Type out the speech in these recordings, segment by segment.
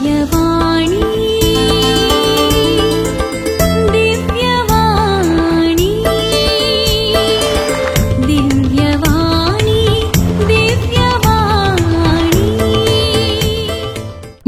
दिव्यवाणी दिव्यवाणी दिव्यवाणी दिव्यवाणी.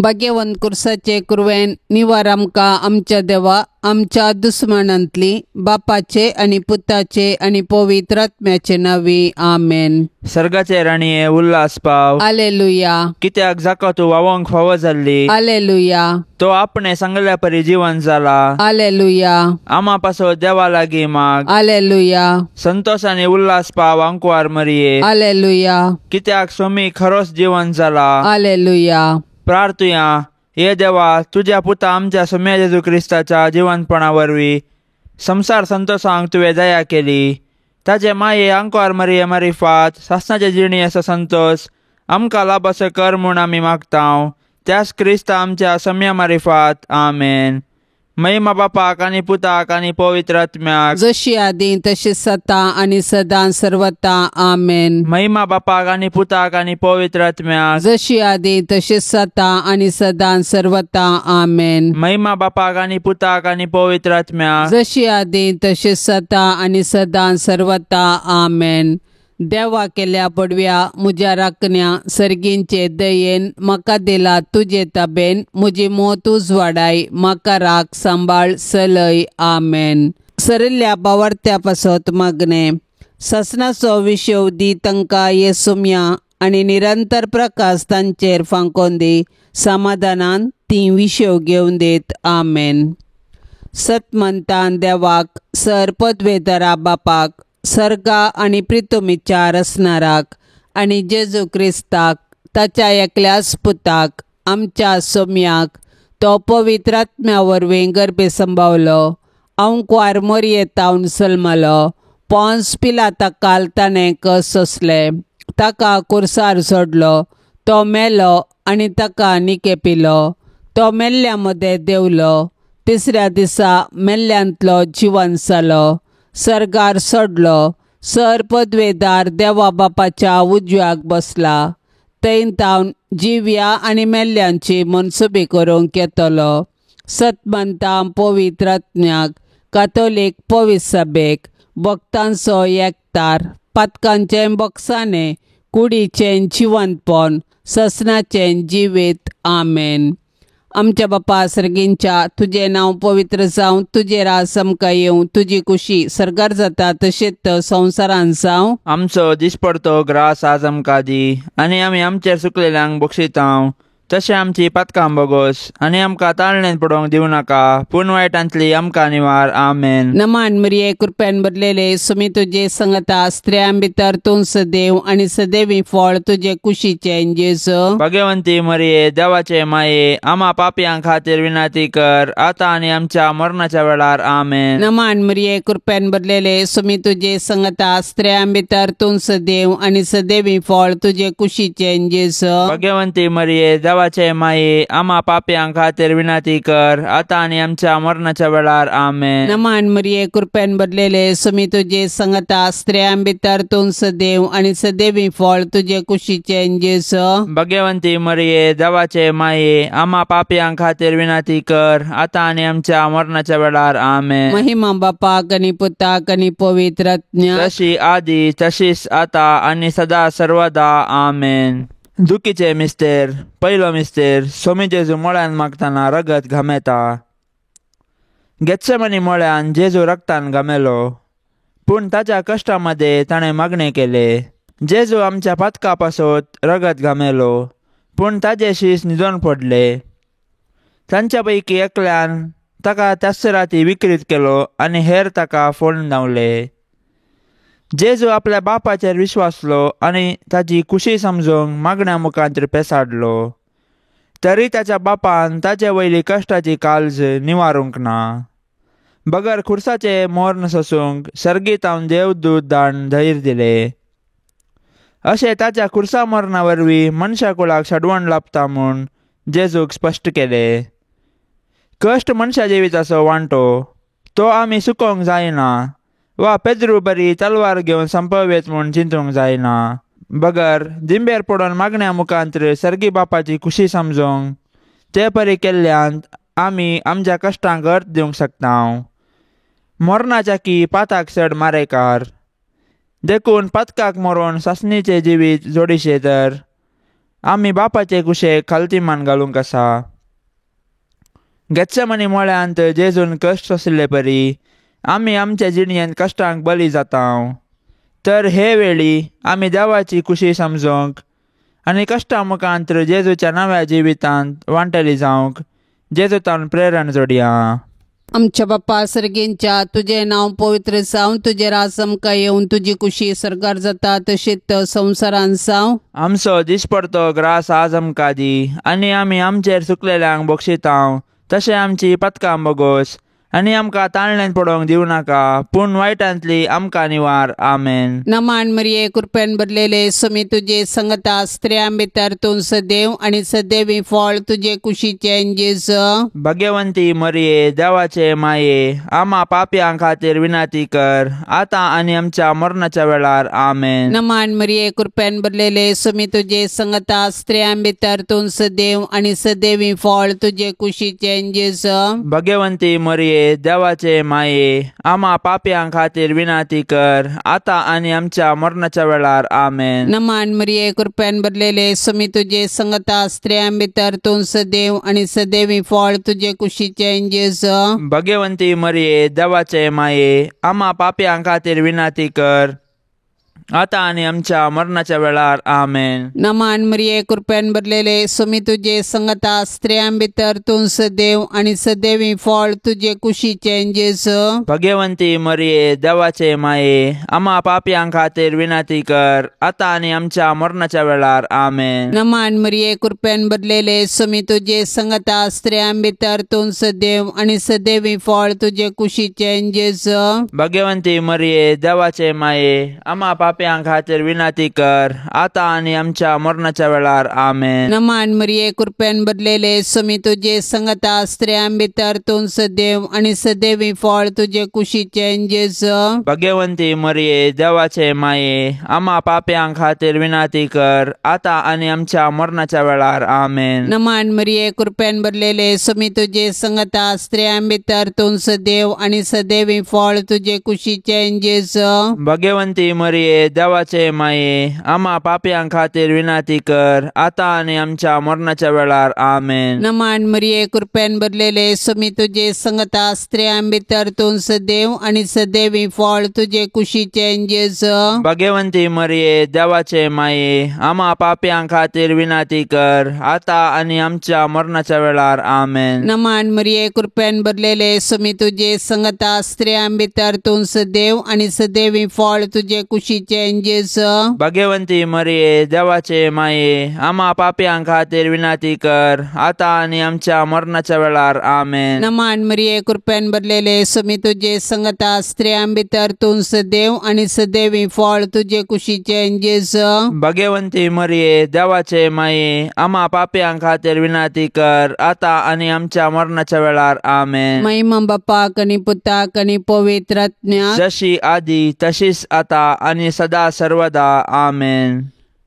भाग्यवंत कुर्साचे कुरवेन निवार आमकां आमच्या देवा आमच्या दुस्मानांतली बापाचे आनी पुताचे आनी पवित्र आत्म्याचे नांवी आमेन. सर्गाचे राणये उल्हास पाव. आलेलुया. कित्याक जाका तूं वावंक फावो जाल्ली. आलेलुया. तो आपणे सांगल्या परी जिवन जाला. आलेलुया. आमा पासो देवा लागीं माग. आलेलुया. संतोष आनी उल्हास पाव अंकुवार मरिये. आलेलुया. कित्याक सोमी खरोच जिवन जाला. आलेलुया. प्रार्थुया. हे देवा, तुज्या पुता आमच्या सोम्या जेजू क्रिस्ताच्या जिवनपणा वरवीं संसार संतोषांक तुवें दया केली. ताजे माये अंकुवार मरिये मारिफात सासणाचे जिणी असो संतोष आमकां लाभ असो कर म्हूण आमी मागतांव. त्याच क्रिस्ता आमच्या सम्या मारिफात. आमेन. महिमा बापाक आनी पुताक आनी पवित्र आत्म्याक, जशी आदी तशी सता आनी सदां सर्वता. आमेन. महिमा बापाक आनी पुताक आनी पवित्र आत्म्याक, जशी आदी तशी सता आनी सदां सर्वता. आमेन. महिमा बापाक आनी पुताक आनी पवित्र आत्म्याक, जशी आदी तशी सता आनी सदां सर्वता. आमेन. देवा केल्या पडव्या म्हज्या राखण्या सर्गींचे दयेन म्हाका दिला तुजे ताबेन म्हजी मोत उजवाडाय म्हाका राख सांबाळ सलय. आमेन. सरिल्ल्या बावडत्या पासत मागणे ससनाचो विशेव दी तांकां येसुम्या आनी निरंतर प्रकाश तांचेर फांकोन दी समाधानान ती विशेव घेवन देत. आमेन. सतमंतान देवाक सर पदवेधरा बापाक सर्गा आनी प्रितुमीच्या रसनाराक आनी जेजू क्रिस्ताक ताच्या एकल्याच पुताक आमच्या सोम्याक तो पवित्र आत्म्या वरवीं गर्भे संभावलो अंकुवार मोरयेतावन सल्मलो पोन्स पिलाता काल ताणें कस सोंसले ताका कुर्सार सोडलो तो मेलो आनी ताका निके पिलो तो मेल्ल्या मदें देंवलो तिसऱ्या दिसा मेल्ल्यांतलो जिवन जालो सर्गार सोडलो सर पदवेदार देवा बापाच्या उजव्याक बसला थंय तावन जिव्या आनी मेल्ल्यांची मनसुबी करूंक येतलो. सतमंतां पवित्र आत्म्याक कातोलीक पवित्र सभेक भक्तांचो एकतार पातकांचें बक्षाणें कुडीचें जिवंतपण ससनाचें जिवीत. आमेन. आमच्या बापा सर्गींच्या तुजें नांव पवित्र जावं तुजें राज आमकां येवं तुजी कुशी सर्गार जाता तशेंच संवसारान जावं. आमचो दिसपडतो ग्रास आज आमकां दी आनी आमी आमचेर सुकलेल्यांक बक्षितांव तशें आमची पातकां बोगोस आनी आमकां ताळणेन पडोवंक दिवं नाका पूण वायटांतली आमकां निवार. आमेन. नमान मरिये कृपेन भरलेले सुमी तुजे संगता स्त्रियां भितर तूं सदैव आनी सदैवी फळ तुजे कुशीचें जेजू. भगवंती मरिये देवाचे माये आमा पापयां खातीर विनंती कर आतां आनी आमच्या मरणाच्या वेळार. आमेन. नमान मरिये कृपेन भरलेले सुमी तुजे संगता स्त्रियां भितर तूं सदैव आनी सदैवी फळ तुजे कुशीचें जेजू. भगवंती मरिये देवाचे माये आमा पापयां खातीर विनंती कर आतां आनी आमच्या मरणाच्या वेळार. आमेन. नमान मरिये कृपेन भरलेले सुमी तुजे संगता स्त्रियां भितर तूं सदैव आनी सदैवी फळ तुजे कुशीचें जेजू. भगवंती मरिये देवाचे माये आमा पापयां खातीर विनंती कर आतां आनी आमच्या मरणाच्या वेळार. आमेन. महिमा बापाक आनी पुताक आनी पवित्र आत्म्याक, तशी आदी तशीच आतां आनी सदा सर्वदा. आमेन. दुखीचे मिस्तेर. पयलो मिस्तेर. सोमी जेजू मळ्यान मागतना रगत घामेता. गेत्सेमनी मळ्यान जेजू रगतान घामेलो पूण ताच्या कश्टा मदें ताणें मागणें केलें. जेजू आमच्या पातका पासत रगत घामेलो पूण ताजे शीस न्हिदोन पडले. तांच्या पैकी एकल्यान ताका त्याच राती विक्रीत केलो आनी हेर ताका फोडून धांवले. जेजू आपल्या बापाचेर विश्वासलो आनी ताची खुशी समजूंक मागण्या मुखांत पेसाडलो तरी ताच्या बापान ताचे वयली कश्टाची काळज निवारूंक ना. बगर खुर्साचे मोर्न सोसूंक सर्गीतावन देवदूत धाडून धैर्य दिले. अशें ताच्या खुर्सा मरणा वरवीं मनशा कुळाक शडवण लाभता म्हूण जेजूक स्पश्ट केले. कश्ट मनशा जिविताचो वांटो तो आमी सुकोवंक जायना वा पेद्रू बरी तलवार घेवन संपवेत म्हूण चिंतूंक जायना. बगर दिंबेर पडून मागण्या मुखांत सर्गी बापाची खुशी समजूंक ते परी केल्ल्यान आमी आमच्या कश्टांक अर्थ दिवंक शकता. मरणाच्या की पाताक चड मारेकार, देखून पातकाक मरोन सासणीचें जिवीत जोडीशें तर आमी बापाचे कुशेक खालती मान घालूंक आसा. गेत्सेमनी मळ्यांत जेजून कश्ट सोंसिल्ले परी आमी आमच्या जिणयेंत कश्टांक बली जाता. तर हे वेळी आमी देवाची खुशी समजूंक आनी कश्टां मुखांत जेजूच्या नव्या जिवितांत वांटेली जावंक जेजूतान प्रेरण जोडया. आमच्या बाप्पा सर्गींच्या, तुजें नांव पवित्र जावं, तुजें राज आमकां येवन, तुजी कुशी सरकार जाता तशीच संवसारान जावं. आमचो दिसपडतो ग्रास आज आमकां दी आनी आमी आमचेर चुकलेल्यांक बक्षितांव तशें आमची पतकां बोगोस आनी आमकां ताळण्यान पडोवंक दिवं नाका, पूण वायटांतली आमकां निवार. आमेन. नमान मरिये, कृपेन भरलेले, समी तुजे संगता, स्त्रियां भितर तूं सदैव आनी सदैवी फळ तुजे कुशीचें जेजू. भाग्यवंती मरिये, देवाचे माये, आमा पापयां खातीर विनंती कर आतां आनी आमच्या मरणाच्या वेळार. आमेन. नमान मरिये, कृपेन भरलेले, समी तुजे संगता, स्त्रियां भितर तूं सदैव आनी सदैवी फळ तुजे कुशीचें जेजू. भाग्यवंती मरिये, देवाचे माये, आमा पापयां खातीर विनंती कर आतां आनी आमच्या मरणाच्या वेळार. आमेन. नमान मरिये, कृपेन भरलेले, समी तुजे संगता, स्त्रियां भितर तूं सदैव आनी सदैवी फळ तुजे कुशीचें जेजू. भाग्यवंती मरिये, देवाचे माये, आमा पापयां खातीर विनंती कर आतां आनी आमच्या मरणाच्या वेळार. आमेन. नमान मरिये, कृपेन भरलेले, समी तुजे संगता, स्त्रियां भितर तूं सदैव आनी सदैवी फळ तुजे कुशीचें जेजू. भाग्यवंती मरिये, देवाचे माये, आमा पापयां खातीर विनंती कर आतां आनी आमच्या मरणाच्या वेळार. आमेन. नमान मरिये, कृपेन भरलेले, समी तुजे संगता, स्त्रियां भितर तूं सदैव आनी सदैवी फळ तुजे कुशीचें जेजू. भाग्यवंती मरिये, देवाचे माये, आमा पापयां खातीर विनंती कर आतां आनी आमच्या मरणाच्या वेळार. आमेन. नमान मरिये, कृपेन भरलेले, समी तुजे संगता, स्त्रियां भितर तूं सदैव आनी सदैवी फळ तुजे कुशीचें जेजू. भाग्यवंती मरिये, देवाचे माये, आमा पापयां खातीर विनंती कर आतां आनी आमच्या मरणाच्या वेळार. आमेन. नमान मरिये, कृपेन भरलेले, समी तुजे संगता, स्त्रियां भितर तूं सदैव आनी सदैवी फळ तुजे कुशीचें जेजू. भाग्यवंती मरिये, देवाचे माये, आमा पापयां खातीर विनंती कर आतां आनी आमच्या मरणाच्या वेळार. आमेन. नमान मरिये, कृपेन भरलेले, समी तुजे संगता, स्त्रियां भितर तूं सदैव आनी सदैवी फळ तुजे कुशीचें जेजू. भाग्यवंती मरिये, देवाचे माये, आमा पापयां खातीर विनंती कर आतां आनी आमच्या मरणाच्या वेळार. आमेन. नमान मरिये, कृपेन भरलेले, समी तुजे संगता, स्त्रियां भितर तूं सदैव आनी सदैवी फळ तुजे कुशीचें जेजू. भाग्यवंती मरिये, देवाचे माये, आमा पापयां खातीर विनंती कर आतां आनी आमच्या मरणाच्या वेळार. आमेन. नमान मरिये, कृपेन भरलेले, समी तुजे संगता, स्त्रियां भितर तूं सदैव आनी सदैवी फळ तुजे कुशीचें जेजू. भाग्यवंती मरिये, देवाचे माये, आमा पापयां खातीर विनंती कर आतां आनी आमच्या मरणाच्या वेळार. आमेन. महिमा बापाक आनी पुताक आनी पवित्र आत्म्याक, जशी आदी तशीच आता आनी सदा सर्वदा. आमेन.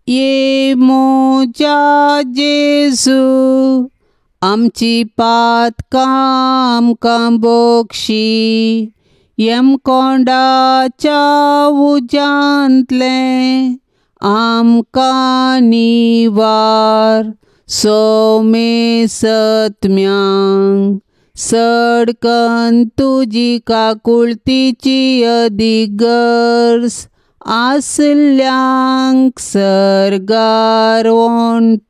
ये मोजा जेजू, आमची पातकां आमकां बोक्षी, यमकोंडाच्या उज्यांतलें आमकां निवार, सोमे सत्म्यांक सडकन तुजी काकुळतीची अदीक गरज आसल्यांक सर्गार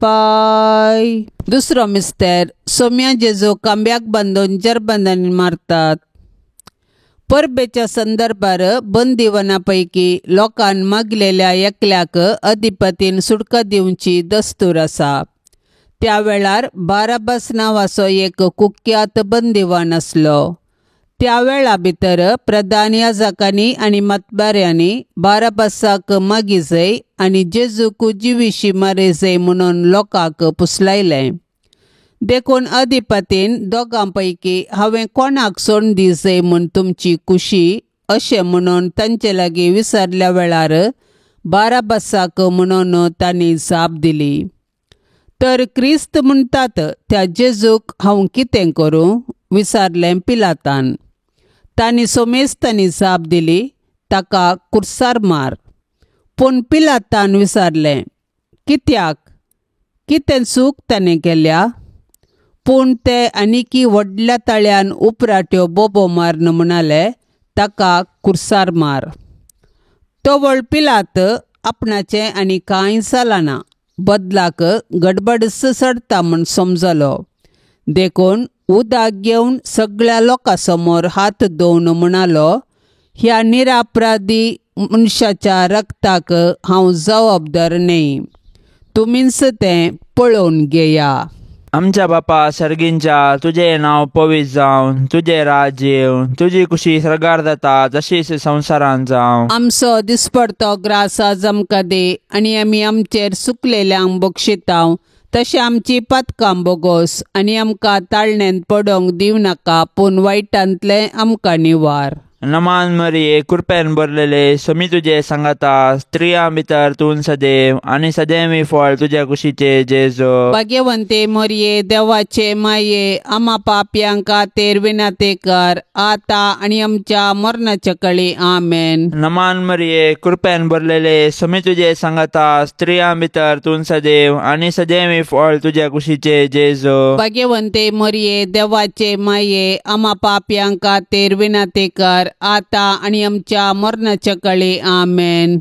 पाय. दुसरो मिस्तेर, सोम्या जेजू कांब्याक बांदून जरबंदांनी मारतात. परबेच्या संदर्भार बंदिवना पैकी लोकान मागलेल्या एकल्याक अधिपतीन सुटका दिवची दस्तूर आसा. त्या वेळार बाराबास नांवाचो एक कुख्यात बंदिवान आसलो. त्या वेळा भितर प्रधान याजकांनी आनी मतबाऱ्यांनी बाराबासाक मागीजय आनी जेजूक जिविशी मारिजय म्हणून लोकांक पुसलायलें. देखून अधिपतीन दोगां पैकी हांवें कोणाक सोडून दिजय म्हूण तुमची कुशी अशें म्हणून तांचे लागीं विसरल्या वेळार बाराबासाक म्हणून तांणी जाप दिली. तर क्रिस्त म्हणटात त्या जेजूक हांव कितें करूं विचारलें पिलातान. तांणी सोमेस्तांनी जाप दिली, ताका कुर्सार मार. पूण पिलातान विचारलें, कित्याक, कितें चूक ताणें केल्या? पूण ते आनीकी व्हडल्या ताळ्यान उपराट्यो बोबो मारून म्हणाले, ताका कुर्सार मार. तवळ पिलात आपणाचें आनी कांय जालाना, बदलाक गडबडच चडता म्हूण समजलो. देखून उदक घेवन सगळ्या लोकां समोर हात धुवन म्हणालो, ह्या निरापराधी मनशाच्या रक्ताक हांव जबाबदार न्हय, तुमीच तें पळोवन घेया. आमच्या बापा सर्गींच्या, तुजें नांव पवित्र जावं, तुजें राज्य येवं, तुजी कुशी सर्गार जाता तशीच संवसारांत जावं. आमचो दिसपडतो ग्रास आज आमकां दी आनी आमी आमचेर सुकलेल्यांक बक्षितांव तशें आमची पातकां बोगोस आनी आमकां ताळण्यांत पडोवंक दिवं नाका, पूण वायटांतलें आमकां निवार. नमान मरिये, कृपेन भरलेले, स्वामी तुजे सांगाता, स्त्रियां भितर तूं सदैव आनी सदैवी फळ तुज्या कुशीचे जेजू. भाग्यवंते मरिये, देवाचे माये, आमा पापयांक खातीर विनंती कर, आतां आनी आमच्या मरणाच्या कळी. आमेन. नमान मरिये, कृपेन भरलेले, स्वामी तुजे सांगाता, स्त्रियां भितर तूं सदैव आनी सदैवी फळ तुज्या कुशीचे जेजू. भाग्यवंते मरिये, देवाचे माये, आमा पापयांक खातीर विनंती कर, आतां आनी आमच्या मरणाच्या कळी. आमेन.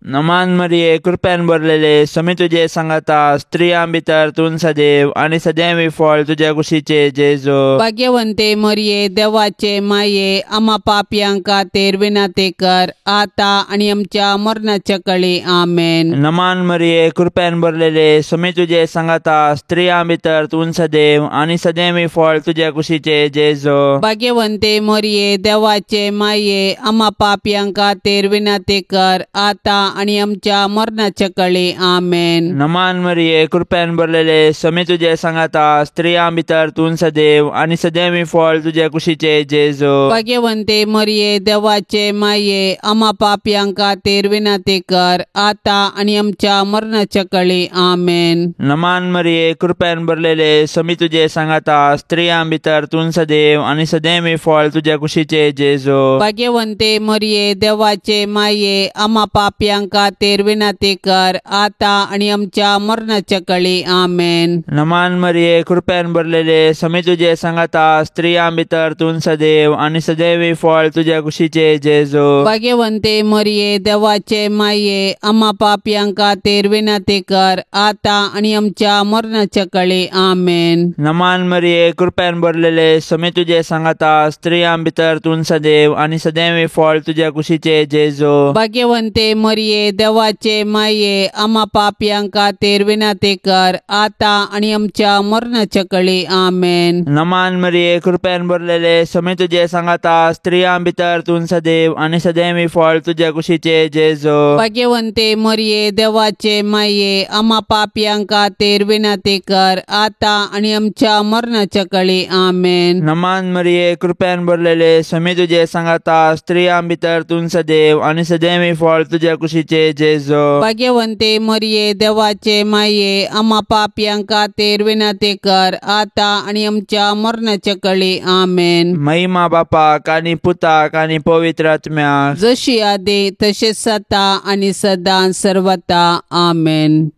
नमान मरिये, कृपेन भरलेले, स्वामी तुजे सांगाता, स्त्रियां भितर तूं सदैव आनी सदैवी फळ तुज्या कुशीचे जेजू. भाग्यवंते मरिये, देवाचे माये, आमा पापयांक खातीर विनंती कर, आतां आनी आमच्या मरणाच्या कळी. आमेन. नमान मरिये, कृपेन भरलेले, स्वामी तुजे सांगाता, स्त्रियां भितर तूं सदैव आनी सदैवी फळ तुज्या कुशीचे जेजू. भाग्यवंते मरिये, देवाचे माये, आमा पापयांक खातीर विनंती कर, आतां आनी आमच्या मरणाच्या कळी. आमेन. नमान मरिये, कृपेन भरलेले, स्वामी तुजे सांगाता, स्त्रियां भितर तूं सदैव आनी सदैवी फळ तुज्या कुशीचे जेजू. भाग्यवंते मरिये, देवाचे माये, आमा पापयांक खातीर विनंती कर, आतां आनी आमच्या मरणाच्या कळी. आमेन. नमान मरिये, कृपेन भरलेले, स्वामी तुजे सांगाता, स्त्रियां भितर तूं सदैव आनी सदैवी फळ तुज्या कुशीचे जेजू. भाग्यवंते मरिये, देवाचे माये, आमा पापयांक खातीर विनंती कर, आतां आनी आमच्या मरणाच्या कळी. आमेन. नमान मरिये, कृपेन भरलेले, स्वामी तुजे सांगाता, स्त्रियां भितर तूं सदैव आनी सदैवी फळ तुज्या कुशीचे जेजू. भाग्यवंते मरिये, देवाचे माये, आमा पापयांक खातीर विनंती कर, आतां आनी आमच्या मरणाच्या कळी. आमेन. नमान मरिये, कृपेन भरलेले, स्वामी तुजे सांगाता, स्त्रियां भितर तूं सदैव आनी सदैवी फळ तुज्या कुशीचे जेजू. भाग्यवंते मरिये, देवाचे माये, आमा पापयांक खातीर विनंती कर, आतां आनी आमच्या मरणाच्या कळी. आमेन. नमान मरिये, कृपेन भरलेले, स्वामी तुजे सांगाता, स्त्रियां भितर तूं सदैव आनी सदैवी फळ तुज्या कुशीचे जेजू. भाग्यवंते मरिये, देवाचे माये, आमा पापयांक खातीर विनंती कर, आतां आनी आमच्या मरणाच्या कळी. आमेन. नमान मरिये, कृपेन भरलेले, स्वामी तुजे सांगाता, स्त्रियां भितर तूं सदैव आनी सदैवी फळ तुज्या कुशीचे जेजू. भाग्यवंते मरिये, देवाचे माये, आमा पापयांक खातीर विनंती कर, आतां आनी आमच्या मरणाच्या कळी. आमेन. महिमा बापाक आनी पुताक आनी पवित्र आत्म्याक, जशी आदी तशेंच आतां आनी सदां सर्वता. आमेन.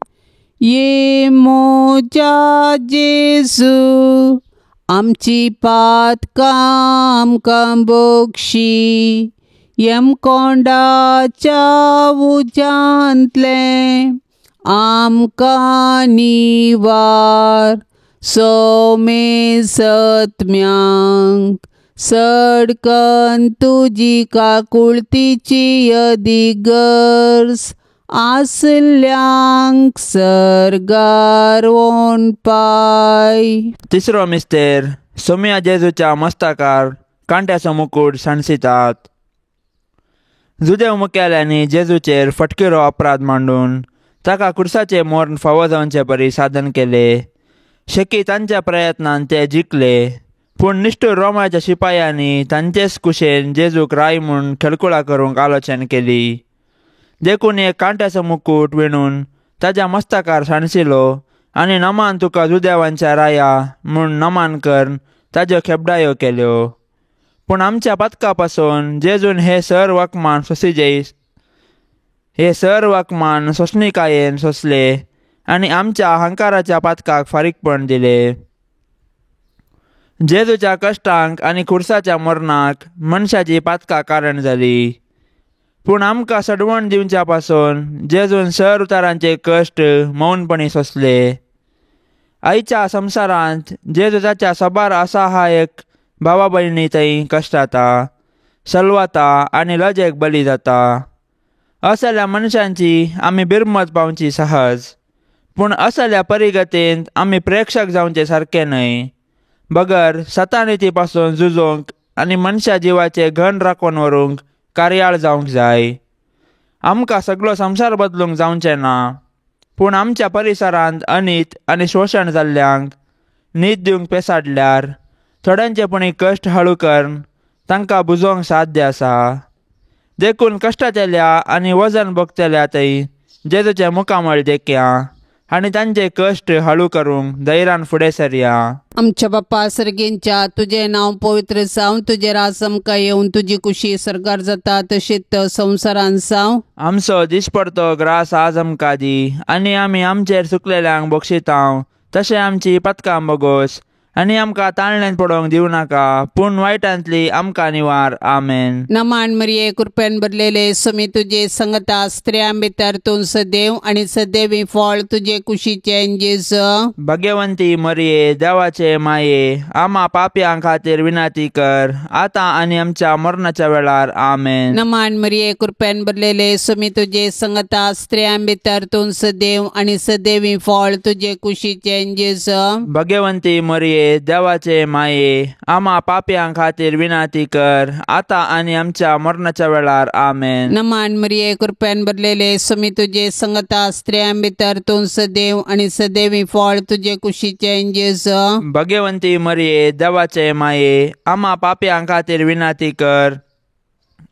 ये मोजा जेजू, आमची पातकां आमकां बक्षी, यमकोंडाच्या उज्यांतलें आमकां निवार, सोमे सत्म्यांक सडकन तुजी काकुळतीची अदिगर्ज आसल्यांक सर्गार पाय. तिसरो मिस्तेर, सोम्या जेजूच्या मस्तकार कांट्याचो मुकूट सांडसितात. जुदेव मुखेल्यांनी जेजूचेर फटकिरो अपराध मांडून ताका कुर्साचे मरण फावो जावचे परी साधन केले. शेकी तांच्या प्रयत्नान ते जिखले, पूण निश्ठूर रोमाच्या शिपायांनी तांचेच कुशेन जेजूक राय म्हूण खेळकुळा करूंक आलोचन केली. देखून एक कांट्याचो मुकूट विणून ताज्या मस्तकार सांडसिलो आनी नमान तुका जुदेवांच्या राया म्हूण नमान करून ताज्यो खेपडायो केल्यो. पूण आमच्या पातका पासून जेजून हे सर वकमान सोसिजेस हे सर वकमान सोंसणिकायेन सोंसले आनी आमच्या हंकाराच्या पातकाक फारीकपण दिले. जेजूच्या कश्टांक आनी खुर्साच्या मरणाक मनशाची पातकां कारण जाली. पूण आमकां सडवण दिवच्या पासून जेजून सर उतारांचे कश्ट मौनपणी सोंसले. आयच्या संवसारांत जेजू ताच्या साबार असहायक भावा भयणी थंय कश्टाता, सलवाता आनी लजेक बली जाता. असल्या मनशांची आमी बिरमत पावची सहज, पूण असल्या परिगतेंत आमी प्रेक्षक जावचे सारके न्हय, बगर सतानिती पासून झुजोवंक आनी मनशा जिवाचे घन राखून व्हरूंक कार्याळ जावंक जाय. आमकां सगळो संवसार बदलूंक जावचें ना, पूण आमच्या परिसरांत अनीत आनी शोशण जाल्ल्यांक नीत दिवंक पेसाडल्यार थोड्यांचे पुणी कश्ट हळू करून तांकां बुजोवंक साध्य आसा. देखून कश्टांतल्या आनी वजन भोगतल्या थंय जेजूचें मुखामळ देखया आनी तांचे कश्ट हळू करूंक धैर्यान फुडें सरया. आमच्या बाप्पा सर्गींच्या तुजें नांव पवित्र जावं, तुजें राज आमकां येवन, तुजी कुशी सरकार जाता तशीच संवसारान जावं. आमचो दिसपडतो ग्रास आज आमकां दी आनी आमी आमचेर चुकलेल्यांक बक्षितांव तशें आमची पतकां बोगोस आनी आमकां ताळण्यान पडोवंक दिवं नाका, पूण वायटांतली आमकां निवार. आमेन. नमान मरिये, कृपेन भरलेले, स्वामी तुजे संगता, स्त्रियां भितर तूं सदैव आनी सदैवी फळ तुजे कुशीचें जेजू. भाग्यवंती मरिये, देवाचे माये, आमा पापयां खातीर विनंती कर आतां आनी आमच्या मरणाच्या वेळार. आमेन. नमान मरिये, कृपेन भरलेले, स्वामी तुजे संगता, स्त्रियां भितर तूं सदैव आनी सदैवी फळ तुजे कुशीचें जेजू. भाग्यवंती मरिये, देवाचे माये, आमा पापयां खातीर विनंती कर आतां आनी आमच्या मरणाच्या वेळार. आमेन. नमान मरिये, कृपेन भरलेले, स्वामी तुजे संगता, स्त्रियां भितर तूं सदैव आनी सदैवी फळ तुजे कुशीचें जेजू. भाग्यवंती मरिये, देवाचे माये, आमा पापयां खातीर विनंती कर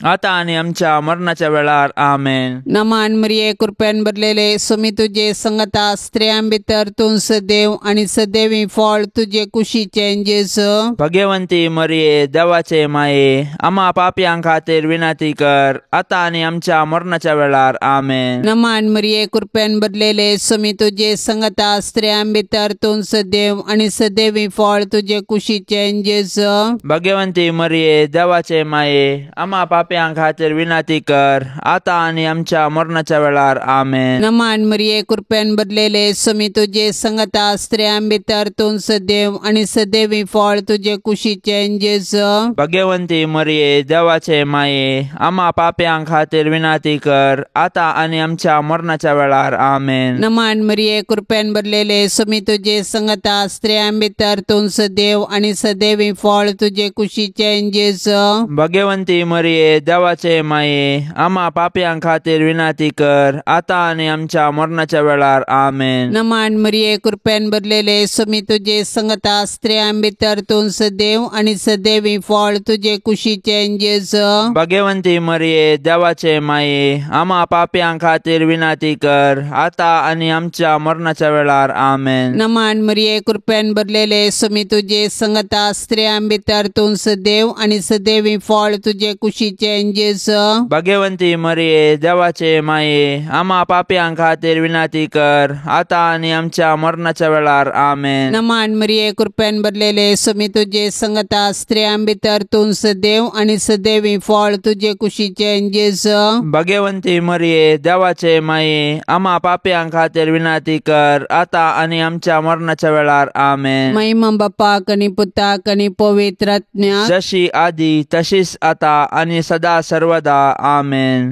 आतां आनी आमच्या मरणाच्या वेळार. आमेन. नमान मरिये, कृपेन भरलेले, स्वामी तुजे संगता, स्त्रियां भितर तूं सदैव आनी सदैवी फळ तुजे कुशीचें जेजू. भाग्यवंती मरिये, देवाचे माये, आमा पापयां खातीर विनंती कर आतां आनी आमच्या मरणाच्या वेळार. आमेन. नमान मरिये, कृपेन भरलेले, स्वामी तुजे संगता, स्त्रियां भितर तूं सदैव आनी सदैवी फळ तुजे कुशीचें जेजू. भाग्यवंती मरिये, देवाचे माये, आमा पापयां खातीर विनंती कर आतां आनी आमच्या मरणाच्या वेळार. आमेन. नमान मरिये, कृपेन भरलेले, स्वामी तुजे संगता, स्त्रियां भितर तूं सदैव आनी सदैवी फळ तुजे कुशीचें जेजू. भाग्यवंती मरिये, देवाचे माये, आमा पापयां खातीर विनंती कर आतां आनी आमच्या मरणाच्या वेळार. आमेन. नमान मरिये, कृपेन भरलेले, स्वामी तुजे संगता, स्त्रियां भितर तूं सदैव आनी सदैवी फळ तुजे कुशीचें जेजू. भाग्यवंती मरिये, देवाचे माये, आमा पापयां खातीर विनंती कर आतां आनी आमच्या मरणाच्या वेळार. आमेन. नमान मरिये, कृपेन भरलेले, स्वामी तुजे संगता, स्त्रियां भितर तूं सदैव आनी सदैवी फळ तुजे कुशीचें जेजू. भाग्यवंती मरिये, देवाचे माये, आमा पापयां खातीर विनंती कर आतां आनी आमच्या मरणाच्या वेळार. आमेन. नमान मरिये, कृपेन भरलेले, स्वामी तुजे संगता, स्त्रियां भितर तूं सदैव आनी सदैवी फळ तुजे कुशीचें जेजू. भाग्यवंती मरिये, देवाचे माये, आमा पापयां खातीर विनंती कर आतां आनी आमच्या मरणाच्या वेळार. आमेन. नमान मरिये, कृपेन भरलेले, स्वामी तुजे संगता, स्त्रियां भितर तूं सदैव आनी सदैवी फळ तुजे कुशीचें जेजू. भाग्यवंती मरिये, देवाचे माये, आमा पापयां खातीर विनंती कर आतां आनी आमच्या मरणाच्या वेळार. आमेन. महिमा बापाक आनी पुताक आनी पवित्र आत्म्याक, जशी आदी तशीच आता आनी सदा सर्वदा. आमेन.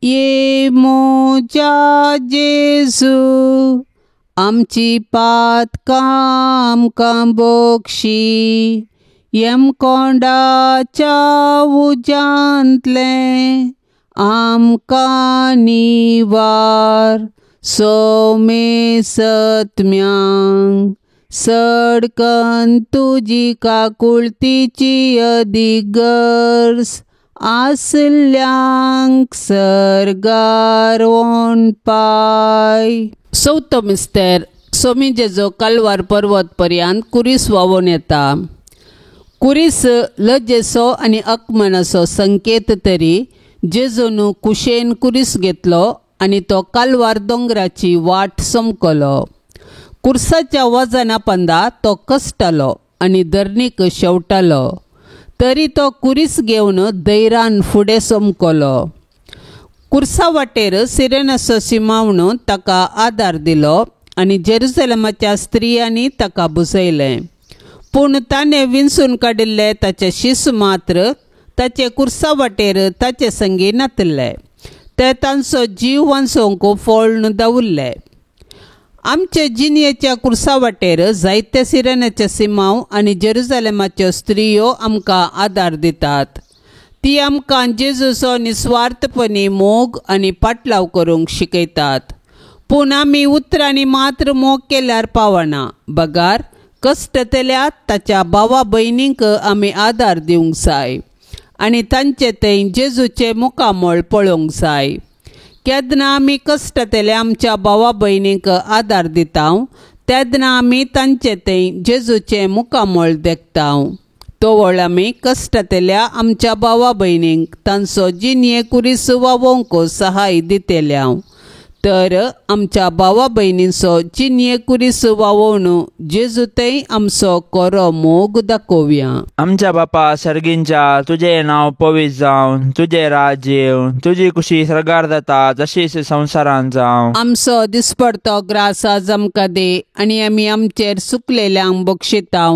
ये म्हज्या जेजू, आमची पातकां आमकां बोगशी, यमकोंडाच्या उज्यांतलें आमकां निवार, सोमे सत्म्यांक सडकन तुजी काकुळतीची अदीक गरज आसल्यांक सर्गार वोन पाय. चवथो मिस्तेर, सोमी जेजो कालवार पर्वत पर्यंत कुरीस व्हांवून येता. कुरीस लजेचो आनी अकमनाचो संकेत तरी जेजून कुशेन कुरीस घेतलो आनी तो कालवार दोंगराची वाट समकलो. कुर्साच्या वजना पंदा तो कश्टालो आनी धरणीक शेवटालो, तरी तो कुरीस घेवन धैरान फुडें समकलो. कुर्सा वाटेर सिरेनाचो सिमावन ताका आदार दिलो आनी जेरुसलेमाच्या स्त्रियांनी ताका बुजयलें. पूण ताणें विंचून काडिल्ले ताचे शीस मात्र ताचे कुर्सा वाटेर ताचे संगी नातिल्ले, ते तांचो जीव वांचोवंक फोळ्ण दवरले. आमचे जिणयेच्या कुर्सा वाटेर जायते सिरेनाचे सिमांव आनी जेरुसलेमाच्यो स्त्रियो आमकां आदार दितात. ती आमकां जेजूचो निस्वार्थपणी मोग आनी पाटलाव करूंक शिकयतात. पूण आमी उतरांनी मात्र मोग केल्यार पावना, बगार कश्टतल्या ताच्या भावा भयणींक आमी आदार दिवंक जाय आनी तांचे थंय जेजूचें मुखामळ पळोवंक जाय. केन्ना आमी कश्टतल्या आमच्या भावा भयणींक आदार दिता तेन्ना आमी तांचे थंय जेजूचें मुखामळ देखता. तोवळ आमी कश्टतल्या आमच्या भावा भयणींक तांचो जिणये कुरीस व्हांवोवंक सहाय दितल्या. तर आमच्या भावा भयणींचो जिणये कुरीस व्हांवोवन जेजू थंय आमचो कोरो मोग दाखोवया. आमच्या बापा सर्गींच्या, तुजें नांव पवित्र जावं, तुजें राज्य येवं, तुजी कुशी सर्गार जाता तशीच संवसारांत जावं. आमचो दिसपडतो ग्रास आज आमकां दी आनी आमी आमचेर सुकलेल्यांक बक्षिता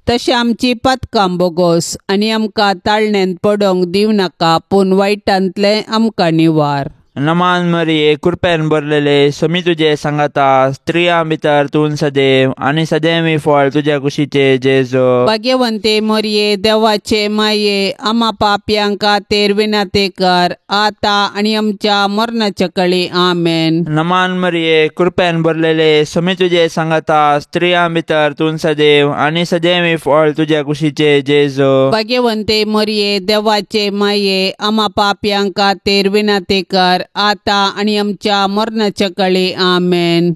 तशें आमची पातकां बोगोस आनी आमकां ताळण्यांत पडोवंक दिवं नाका, पूण वायटांतलें आमकां निवार. नमान मरिये, कृपेन भरलेले, समी तुजे सांगाता, स्त्रियां भितर तूं सदैव आनी सदैवी फळ तुज्या कुशीचे जेजू. भाग्यवंते मरिये, देवाचे माये, आमा पापयांक खातीर विनंती कर आता आनी आमच्या मरणाच्या कळी. आमेन. नमान मरिये, कृपेन भरलेले, समी तुजे सांगाता, स्त्रियां भितर तूं सदैव आनी सदैवी फळ तुज्या कुशीचे जेजू. भाग्यवंते मरिये, देवाचे माये, आमा पापयांक खातीर विनंती कर आता आनी आमच्या मरणाच्या कळी. आमेन.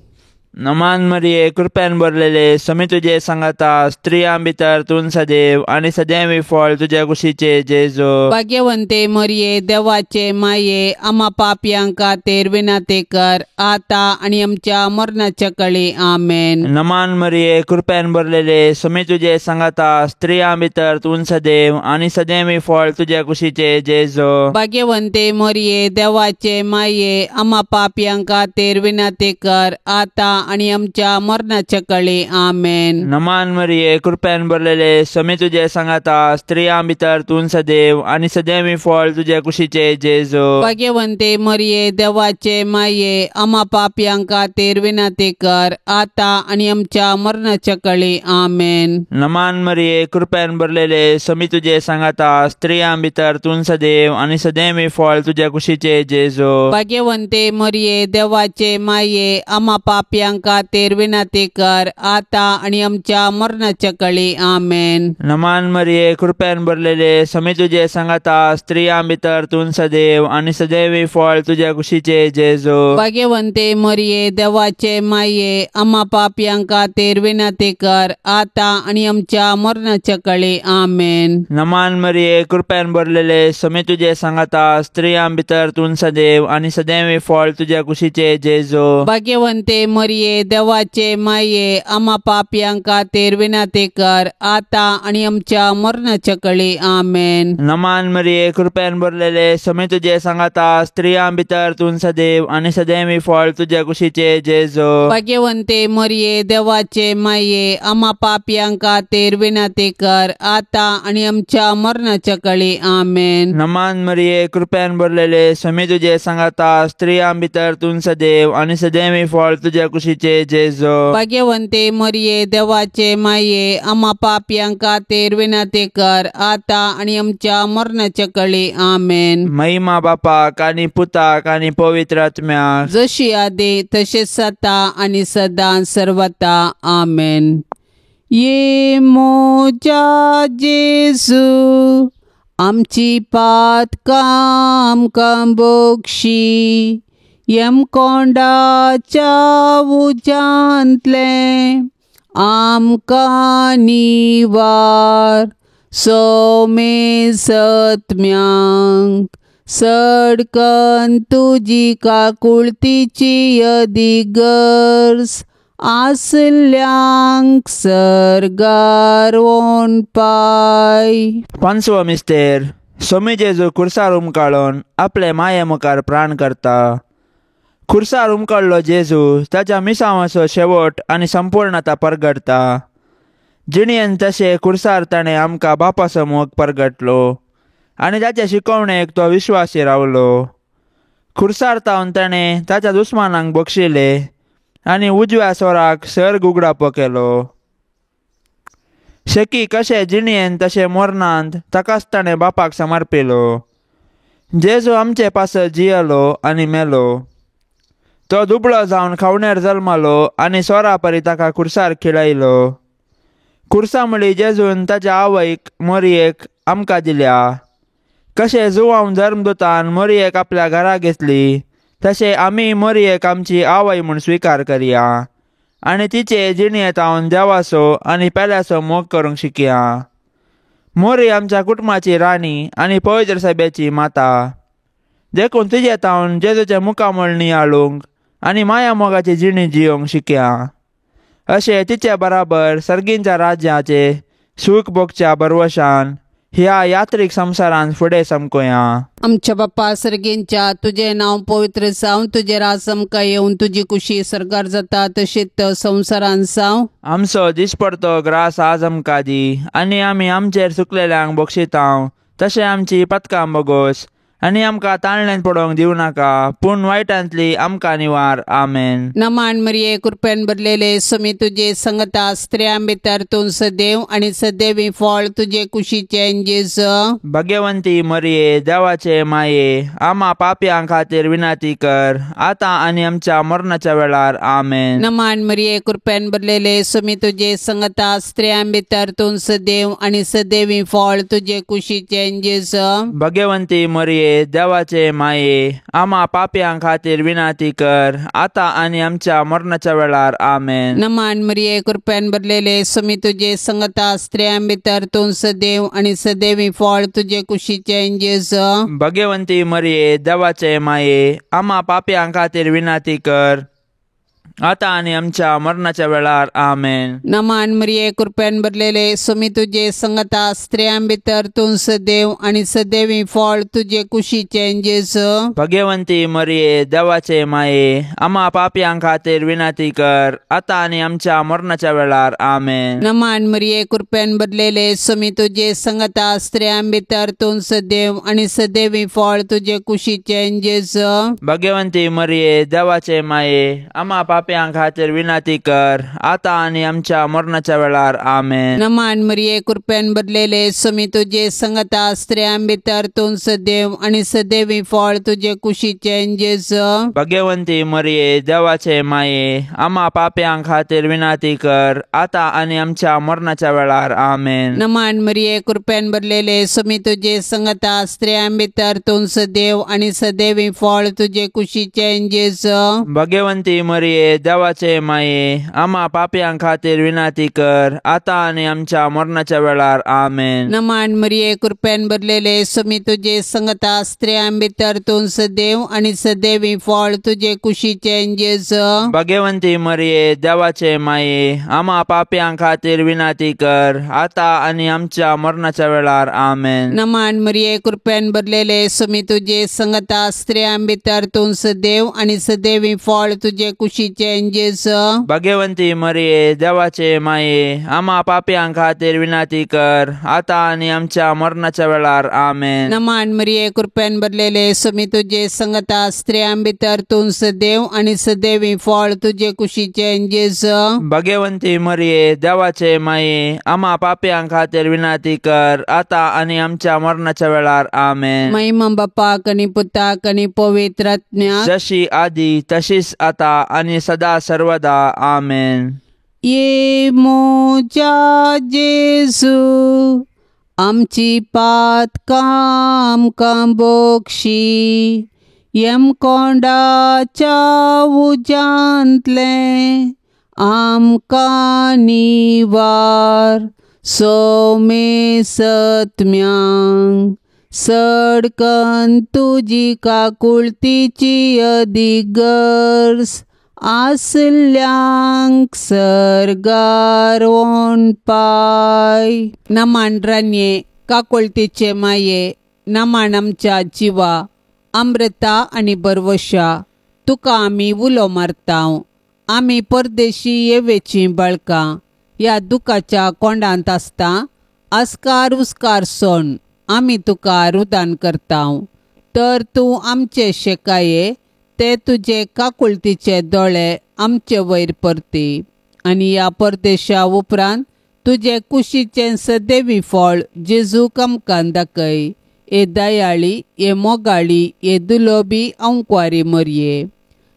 नमान मरिये, कृपेन भरलेले, समी तुजे सांगाता, स्त्रियां भितर तूं सदैव आनी सदैवी फळ तुज्या कुशीचे जेजू. भाग्यवंते मरिये, देवाचे माये, आमा पापयांक खातीर विनंती कर आता आनी आमच्या मरणाच्या कळी. आमेन. नमान मरिये, कृपेन भरलेले, समी तुजे सांगाता, स्त्रियां भितर तूं सदैव आनी सदैवी फळ तुज्या कुशीचे जेजू. भाग्यवंते मरिये, देवाचे माये, आमा पापयांक खातीर विनंती कर आता आनी आमच्या मरणाच्या कळी. आमेन. नमान मरिये, कृपेन भरलेले, समी तुजे सांगाता, स्त्रियां भितर तूं सदैव आनी सदैवी फळ तुज्या कुशीचे जेजू. भाग्यवंते मरिये, देवाचे माये, आमा पापयांक खातीर विनंती कर आता आनी आमच्या मरणाच्या कळी. आमेन. नमान मरिये, कृपेन भरलेले, समी तुजे सांगाता, स्त्रियां भितर तूं सदैव आनी सदैवी फळ तुज्या कुशीचे जेजू. भाग्यवंते मरिये, देवाचे माये, आमा पापयांक खातीर विनंती कर आता आनी आमच्या मरणाच्या कळी. आमेन. नमान मरिये, कृपेन भरलेले, समी तुजे सांगाता, स्त्रियां भितर तूं सदैव आनी सदैवी फळ तुज्या कुशीचे जेजू. भाग्यवंते मरिये, देवाचे माये, आमा पापयांक खातीर विनंती कर आता आनी आमच्या मरणाच्या कळी. आमेन. नमान मरिये, कृपेन भरलेले, समी तुजे सांगाता, स्त्रियां भितर तूं सदैव आनी सदैवी फळ तुज्या कुशीचे जेजू. भाग्यवंते मरिये, देवाचे माये, आमा पापयांक खातीर विनंती कर आता आनी आमच्या मरणाच्या कळी. आमेन. नमान मरिये, कृपेन भरलेले, समी तुजे सांगाता, स्त्रियां भितर तूं सदैव आनी सदैवी फळ तुज्या कुशीचे जेजू. भाग्यवंते मरिये, देवाचे माये, आमा पापयांक खातीर विनंती कर आता आनी आमच्या मरणाच्या कळी. आमेन. नमान मरिये, कृपेन भरलेले, समी तुजे सांगाता, स्त्रियां भितर तूं सदैव आनी सदैवी फळ तुज्या कुशीचे जेजू. भाग्यवंते मरिये, देवाचे माये, आमा पापयांक खातीर विनंती कर आता आनी आमच्या मरणाच्या कळी. आमेन. महिमा बापाक आनी पुताक आनी पवित्र आत्म्याक, जशी आदी तशेंच सता आनी सदां सर्वता. आमेन. ये मोजा जेजू, आमची पातकां आमकां बक्षी, यमकोंडाच्या उज्यांतलें आमकां निवार. सोमे सत्म्यांक सडकन तुजी काकुळतीची अदिगर्ज आसल्यांक सर्गार वोन पाय. पांचवो मिस्तेर. सोमी जेजू खुर्सार उमकाळून आपले माये मुखार प्राण करता. खुर्सार उमकाळलो जेजू ताच्या मिसांवाचो शेवट आनी संपूर्णता परगटता. जिणेन तशें खुर्सार ताणें आमकां बापाचो मोग परगटलो आनी ताचे शिकवणेक तो विश्वासी रावलो. खुर्सार तावन ताणें ताच्या दुस्मानांक बक्षिले आनी उजव्या स्वराक सर उगडापो केलो. शेकी कशें जिणेन तशें मरणांत ताकाच ताणें बापाक समर्पिलो. जेजू आमचे पासत जियेलो आनी मेलो. तो दुबळो जावन खावणेर जल्मालो आनी सोरा परी ताका खुर्सार खिळयलो. खुर्सा म्हळी जेजून ताच्या आवयक मोरयेक आमकां दिल्या. कशें जुवांव धर्मदूतान मोरयेक आपल्या घरा घेतली तशें आमी मोरयेक आमची आवय म्हूण स्विकार करया आनी तिचे जिणेंत हांव देवाचो आनी पेल्याचो मोग करूंक शिकया. मोरी आमच्या कुटुंबाची राणी आनी पवित्र सभेची माता. देखून तिजे तावन जेजूच्या मुखामळ नियाळूंक आनी माया मोगाची जिणी जियोंक शिकया. अशें तिचे बराबर सर्गींच्या राज्याचे सूख भोगच्या बरवशान ह्या यात्रीक संवसारांत फुडें समकोया. आमच्या बाप्पा सर्गींच्या तुजें नांव पवित्र जावं, तुजें राज आमकां येवन, तुजी कुशी सर्गार जाता तशीच संवसारांत जावं. आमचो दिसपडतो ग्रास आज आमकां दी आनी आमी आमचेर चुकलेल्यांक बक्षितांव तशें आमची पथकां बोगोस आनी आमकां ताळण्यान पडोवंक दिवं नाका पूण वायटांतली आमकां निवार. आमेन. नमान मरिये कृपेन भरलेले समी तुजे संगता, स्त्रियां भितर तूं सदैव आनी सदैवी फळ तुजे कुशीचें जेजू. भाग्यवंती मरिये देवाचे माये आमा पापयां खातीर विनंती कर आतां आनी आमच्या मरणाच्या वेळार. आमेन. नमान मरिये कृपेन भरलेले समी तुजे संगता, स्त्रियां भितर तूं सदैव आनी सदैवी फळ तुजे कुशीचें जेजू. भाग्यवंती मरिये देवाचे माये आमा पापयां खातीर विनंती कर आतां आनी आमच्या मरणाच्या वेळार. आमेन. नमान मरिये कृपेन भरलेले समी तुजे संगता, स्त्रियां भितर तूं सदैव आनी सदैवी फळ तुजे कुशीचें जेजू. भाग्यवंती मरिये देवाचे माये आमा पापयां खातीर विनंती कर आतां आनी आमच्या मरणाच्या वेळार. आमेन. नमान मरिये कृपेन भरलेले समी तुजे संगता, स्त्रियां भितर तूं सदैव आनी सदैवी फळ तुजे कुशीचें जेजू. भाग्यवंती मरिये देवाचे माये आमा पापयां खातीर विनंती कर आतां आनी आमच्या मरणाच्या वेळार. आमेन. नमान मरिये कृपेन भरलेले समी तुजे संगता, स्त्रियां भितर तूं सदैव आनी सदैवी फळ तुजे कुशीचें जेजू. भाग्यवंती मरिये देवाचे माये आमा पापयां खातीर विनंती कर आतां आनी आमच्या मरणाच्या वेळार. आमेन. नमान मरिये कृपेन भरलेले समी तुजे संगता, स्त्रियां भितर तूं सदैव आनी सदैवी फळ तुजे कुशीचें जेजू. भाग्यवंती मरिये देवाचे माये आमा पापयां खातीर विनंती कर आतां आनी आमच्या मरणाच्या वेळार. आमेन. नमान मरिये कृपेन भरलेले समी तुजे संगता, स्त्रियां भितर तूं सदैव आनी सदैवी फळ तुजे कुशीचें जेजू. भाग्यवंती मरिये देवाचे माये आमा पापयां खातीर विनंती कर आतां आनी आमच्या मरणाच्या वेळार. आमेन. नमान मरिये कृपेन भरलेले समी तुजे संगता, स्त्रियां भितर तूं सदैव आनी सदैवी फळ तुजे कुशीचें जेजू. भाग्यवंती मरिये देवाचे माये आमा पापयां खातीर विनंती कर आतां आनी आमच्या मरणाच्या वेळार. आमेन. नमान मरिये कृपेन भरलेले समी तुजे संगता, स्त्रियां भितर तूं सदैव आनी सदैवी फळ तुजे कुशीचें जेजू. भाग्यवंती मरिये देवाचे माये आमा पापयां खातीर विनंती कर आतां आनी आमच्या मरणाच्या वेळार. आमेन. नमान मरिये कृपेन भरलेले समी तुजे संगता, स्त्रियां भितर तूं सदैव आनी सदैवी फळ तुजे कुशीचें जेजू. भाग्यवंती मरिये देवाचे माये आमा पापयां खातीर विनंती कर आतां आनी आमच्या मरणाच्या वेळार. आमेन. महिमा बापाक आनी पुताक आनी पवित्र आत्म्याक, जशी आदी तशीच आता आनी सदा सर्वदा. आमेन. ये मोजा जेजू आमची पातकां आमकां बक्षी, यमकोंडाच्या उज्यांतलें आमकां निवार. सोमे सत्म्यांक सडकन तुजी काकुळतीची अदीक गरज आसल्यांक सर्गार पाय. नमान रानये काकुळतीचे माये, नमान आमच्या जिवा अमृता आनी बरवशा, तुका आमी उलो मारता. आमी परदेशी येवेचीं बाळकां ह्या दुखाच्या कोंडांत आसता आस्कार उस्कार सोण आमी तुका रुदान करता. तर तूं आमचे शेकाये ते तुजे काकुळतीचे दोळे आमचे वयर परती आनी ह्या परदेशा उपरांत तुजे कुशीचें सदैवी फळ जेजूक आमकां दाखय. ए दयाळी, ए मोगाळी, ए दुलोबी अंकवारी मोरये,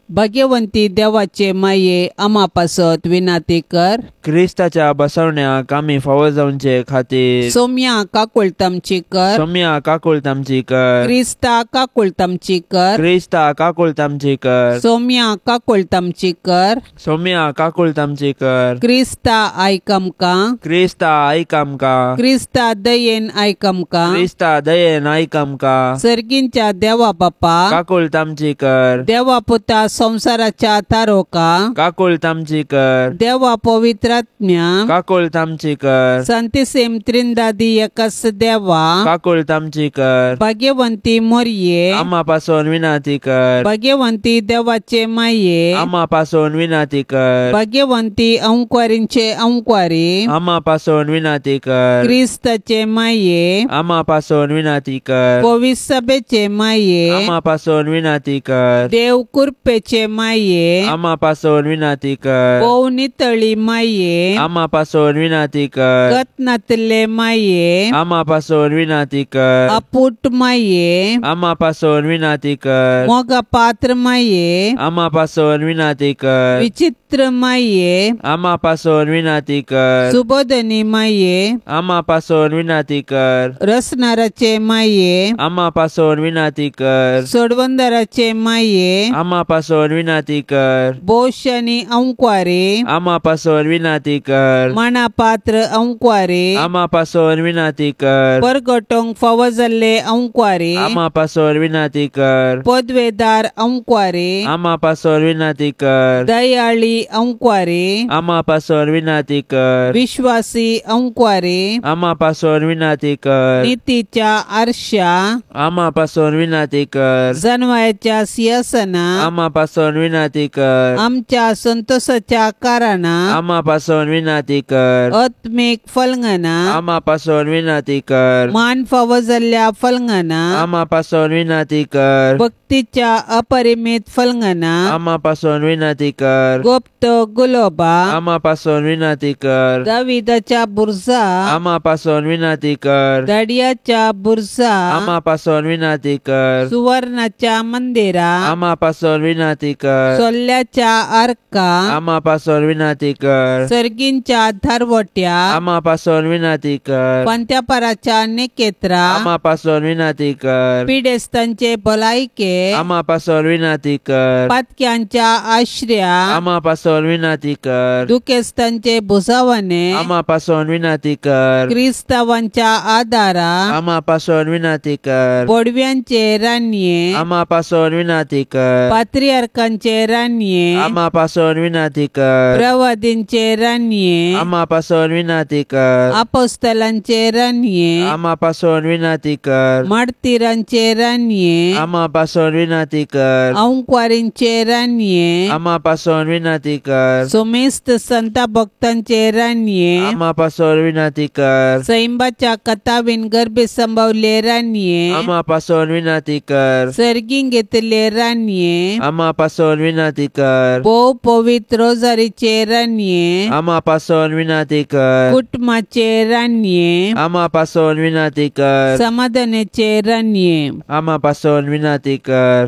भाग्यवंती देवाचे माये आमा पासत विनाती कर. क्रिस्ताच्या बसवण्याक आमी फावो जावचे खातीर सोम्या काकुळतामची कर. सोम्या काकुळतामची कर. क्रिस्ता काकुळतामची कर. क्रिस्ता काकुळतामची कर. सोम्या काकुळतामची कर. सोम्या काकुळतामची कर. क्रिस्ता आयक आमकां. क्रिस्ता आयक आमकां. क्रिस्ता दयेन आयक आमकां. क्रिस्ता दयेन आयक आमकां. सर्गींच्या देवा बापा काकुळतामची कर. देवा पुता संसाराच्या तारोका काकुळतामची कर. देवा पवित्रात्म्या काकुळतामची कर. संतिसेम त्रिंदादी एकस देवा काकुळतामची कर. भाग्यवंती मोरये आमा पासून विनाती कर. भाग्यवंती देवाचे माये आमा पासून विनाती कर. भाग्यवंती अंकवारींचे अंकवारी आमा पासून विनाती कर. क्रिस्ताचे माये आमा पासून विनाती कर. पवित्र सभेचे माये आमा पासून विनाती कर. देव कृपेचे माये आमा पासून विनाती कर. भोव नितळी माये आमा पासून विनाती कर. कतनातले माये आमा पासून विनाती कर. अपूट माये आमा पासून विनाती कर. मोगा पात्र माये आमा पासून विनाती कर. विचित्र माये आमा पासून विनाती कर. सुबोधनी माये आमा पासून विनाती कर. रसनाराचे माये आमा पासून विनाती कर. सोडवंदराचे माये आमा पासून विनाती कर. बोशनी अंकवारी आमा पासून विनाती कर. माना पात्र अंकवारी आमा पासून विनाती कर. परगटोंक फावो जाल्ले अंकवारी आमा पासून विनाती कर. पदवेदार अंकवारी आमा पासून विनाती कर. दयाळी अंकवारी आमा पासून विनाती कर. विश्वासी अंकवारी आमा पासून विनाती कर. नितीच्या आरशा आमा पासून विनाती कर. जनवायाच्या सिंहासना आमा पासून विनाती कर. आमच्या संतोषाच्या कारणा आमा पासून विनाती कर. आत्मीक फलंगना आमा पासून विनाती कर. मान फावो जाल्ल्या फलंगना आमा पासून विनाती कर. भक्तीच्या अपरिमित फलंगना आमा पासून विनाती कर. गुप्त गुलोबा आमा पासून विनाती कर. दाविदाच्या बुरजा आमा पासून विनाती कर. दाडियाच्या बुरजा आमा पासून विनाती कर. सुवर्णाच्या मंदिरा आमा पासून विनाती कर. सोल्ल्याच्या आर्का आमा पासून विनाती कर. सर्गींच्या धारवट्या आमा पासून विनाती कर. पंत्यापाराच्या निकेत्रा आमा पासून विनाती कर. पिडेस्तांचे भलायके आमा पासून विनाती कर. पातक्यांच्या आश्र्या आमा पासून विनाती कर. दुखेस्तांचे भुजावणे आमा पासून विनाती कर. क्रिस्तावांच्या आदारा आमा पासून विनाती कर. बोडव्यांचे रानये आमा पासून विनाती कर. पात्रियार्कांचे रानये आमा पासून विनाती कर. प्रवादींचे रानये आमा पासून विनाती कर. अपोस्तलांचे रानये आमा पासून विनाती कर. मार्तीरांचे रानये आमा पासून विनाती कर. अंकवारींचे रानये आमा पासून विनाती कर. सोमेस्त संता भक्तांचे रानये आमा पासून विनाती कर. सैंबाच्या कथावीन गर्भे संभवले रानये आमा पासून विनाती कर. सर्गीं घेतले रानये आमा पासून विनाती कर. भोव पवित्र रोजारीचे रानये आमा पासून विनाती कर. कुटुंबाचे रानये आमा पासून विनाती कर. समाधानाचे रानये आमा पासून विनाती कर.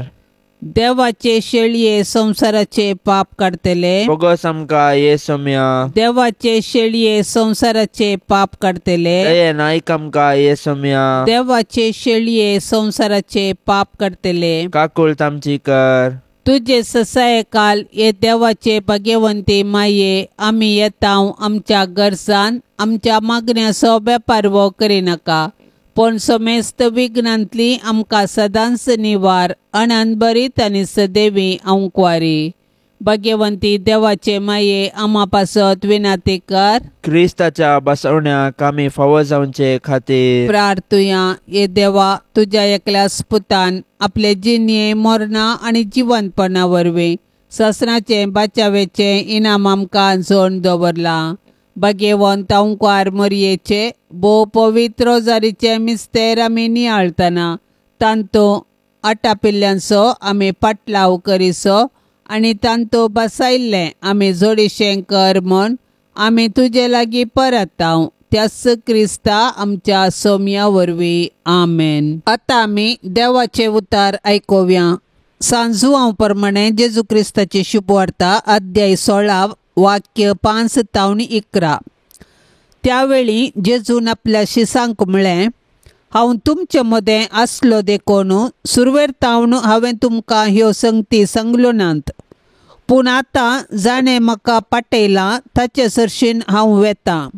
देवाचे शेळये संवसाराचे पाप काडटले. बोगस आमकां ये सोम्या. देवाचे शेळये संवसाराचे पाप काडटले. दयेन आयक आमकां ये सोम्या. देवाचे शेळये संवसाराचे पाप काडटले. काकूळत आमची कर. तुजे ससायकाल हे देवाचे भाग्यवंती माये आमी येता आमच्या गरजान आमच्या मागण्याचो बेपारवो करिनाका, पूण समेस्त विघ्नांतली आमकां सदांच निवार अनंतभरीत आनी सदैवी अंकवारी. भाग्यवंती देवाचे माये आमा पासत विनाती कर. क्रिस्ताच्या बसवण्याक आमी फावो जावचे खातीर प्रार्थुया. हे देवा, तुज्या एकल्या पुतान आपले जिणये मरणा आनी जिवंतपणा वरवीं ससनाचें बाचावेचें इनाम आमकां जोड दवरलां. भाग्यवंत अंकवार मरयेचे भोव पवित्र रोजारीचे मिस्तेर आमी नियाळतना तांतू आटापिल्ल्यांचो आमी पाटलाव करिसो आनी तांतू बसायल्लें आमी जोडीशें कर म्हूण आमी तुजे लागीं परताव त्याच क्रिस्ता आमच्या सोम्या वरवीं. आमेन. आतां आमी देवाचे उतार आयकुया. सांजुआंव प्रमाणे जेजू क्रिस्ताची शुभवार्ता अध्याय 16 वाक्य 5 तावन 11. त्यावेळी जेजून आपल्या शिसांक म्हळें, हांव तुमचे मदें आसलो देखून सुरवेर तावन हांवें तुमकां ह्यो संगती सांगल्यो नात, पूण आतां जाणें म्हाका पाटयलां ताचे सरशीन हांव वेतां.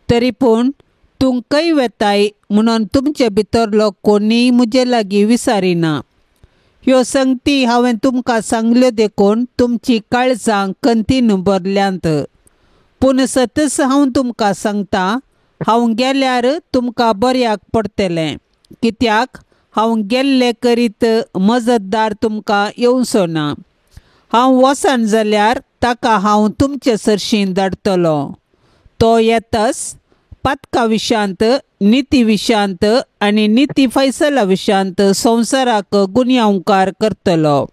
तरी पूण तूं खंय वेताय म्हणून तुमचे भितरलो कोणीय म्हजे लागीं विचारिना. ह्यो संगती हांवें तुमकां सांगल्यो देखून तुमची काळजां कंतीन भरल्यांत. पूण सतच हांव तुमकां सांगता, हांव गेल्यार तुमकां बऱ्याक पडटलें, कित्याक हांव गेल्ले करीत मजतदार तुमकां येवचो ना. हांव वचन जाल्यार ताका हांव तुमचे सरशीं धाडटलो. तो येतच पातका विशांत, निती विशांत आनी निती फैसला विशांत संवसाराक गुन्यांवकार करतलो.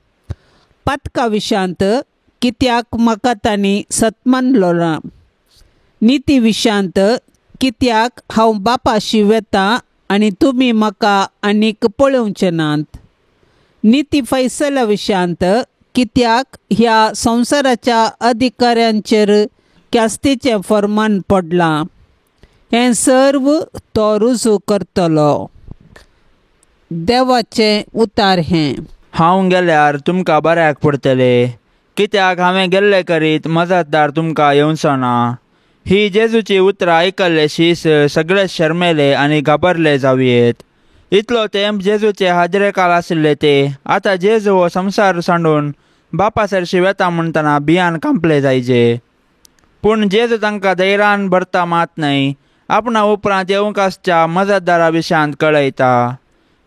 पातका विशांत कित्याक म्हाका तांणी सत्मानलो ना, निती विशांत कित्याक हांव बापाशी वेता आनी तुमी म्हाका आनीक पळोवचे नात, निती फैसला विशांत कित्याक ह्या संवसाराच्या अधिकाऱ्यांचेर ख्यास्तीचें फर्मान पडलां. हें सर्व तो रुजू करतलो. देवाचें उतार हें. हांव गेल्यार तुमकां बऱ्याक पडटलें, कित्याक हांवें गेल्ले करीत मजतदार तुमकां येवचो ना. ही जेजूची उतरां आयकल्ले शीस सगळे शर्मेले आनी घाबरले जावयेत. इतलो तेंप जेजूचे हाजरेकाल आशिल्ले ते आतां जेजू हो संवसार सांडून बापा सरशी वेता म्हणटना भियान कांपले जायजे. पूण जेजू तांकां धैर्यान भरता मात न्हय, आपणा उपरांत येवंक आसच्या मजतदारा विशयांत कळयता.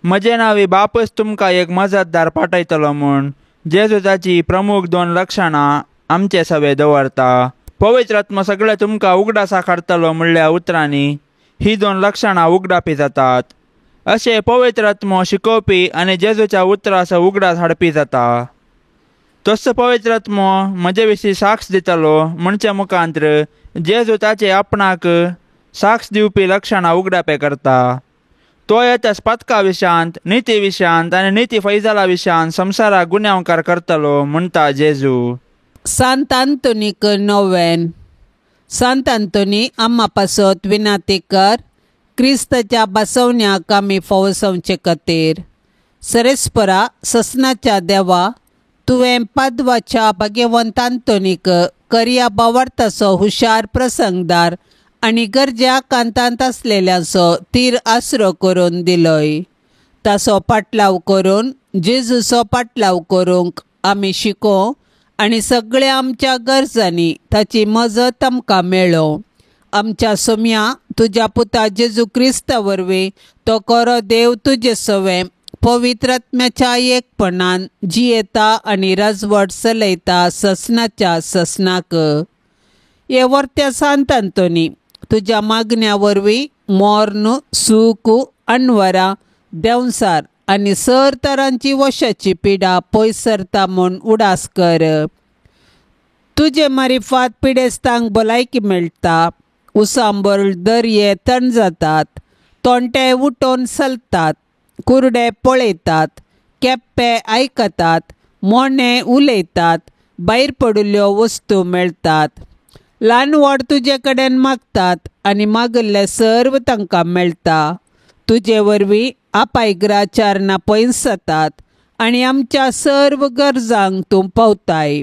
म्हजे नांवी बापच तुमकां एक मजतदार पाठयतलो म्हूण जेजू ताची प्रमुख 2 लक्षणां आमचे सवे दवरता. पवित्र आत्मो सगळे तुमकां उगडासा काडटलो म्हणल्या उतरांनी ही 2 लक्षणां उगडापी जातात. अशें पवित्र आत्मो शिकोवपी आनी जेजूच्या उतराचो उगडास हाडपी जाता. तसो पवित्र आत्मो म्हजे विशीं साक्ष दितलो म्हणचे मुखांत्र जेजू ताचे आपणाक साक्ष दिवपी लक्षणां उगडापे करता. तो येताच पातका विशयांत, निती विशयांत आनी निती फैजाला विशयांत संवसाराक गुन्यांवकार करतलो म्हणटा जेजू. सांत आंतोनीक नोवेन. सांत आंतोनी आम्हा पासत विनाती कर, क्रिस्ताच्या बसवण्याक आमी फावो खातीर. सरेस्परा ससनाच्या देवा, तुवें पादवाच्या भाग्यवंत आंतोनीक करया बावार्थाचो हुशार प्रसंगदार आनी गरज्या कांतांत आसलेल्यांचो तीर आसरो करून दिलोय. ताचो पाटलाव करून जेजूचो पाटलाव करूंक आमी शिको आनी सगळ्या आमच्या गरजांनी ताची मजत आमकां मेळो. आमच्या सोम्या तुज्या पुता जेजू क्रिस्ता वरवीं तो खरो देव तुजे सवें पवित्र आत्म्याच्या एकपणान जियेता आनी राजवट चलयता ससनाच्या ससनाक. हे वर्त्या सांत आंतोनी, तुज्या मागण्या वरवीं मर्ण, सूख, अनवरा, देंवसार आनी सर तरांची वशाची पिडा पयस सरता म्हूण उडास कर. तुजे मारिफात पिडेस्तांक भलायकी मेळटा, उसांबर दर्ये तण जातात, तोंटे उठोवन चलतात, कुरडे पळयतात, केप्पे आयकतात, मोणे उलयतात, भायर पडिल्ल्यो वस्तू मेळटात. ल्हान व्हड तुजे कडेन मागतात आनी मागिल्लें सर्व तांकां मेळटा. तुजे वरवीं आपायग्राचारणां पयस जातात आनी आमच्या सर्व गरजांक तूं पावताय.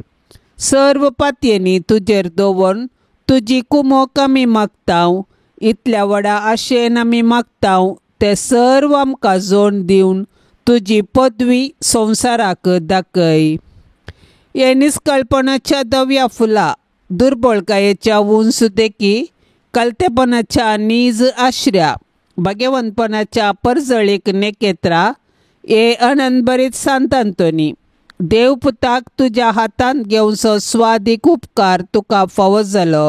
सर्व पातयेंनी तुजेर दवरून तुजी कुमोक आमी मागता. इतल्या व्हडा आशेन आमी मागता ते सर्व आमकां जोड दिवन तुजी पदवी संवसाराक दाखय. हे निस्कळपणाच्या धव्या फुलां, दुर्बळकायेच्या उंच देखी, कलतेपणाच्या नीज आश्र्या, भाग्यवंतपणाच्या परजळीक नेकेत्रा, हे अनंतभरीत सांत आंतोनी, देवपुताक तुज्या हातांत घेवचो स्वादीक उपकार तुका फावो जालो.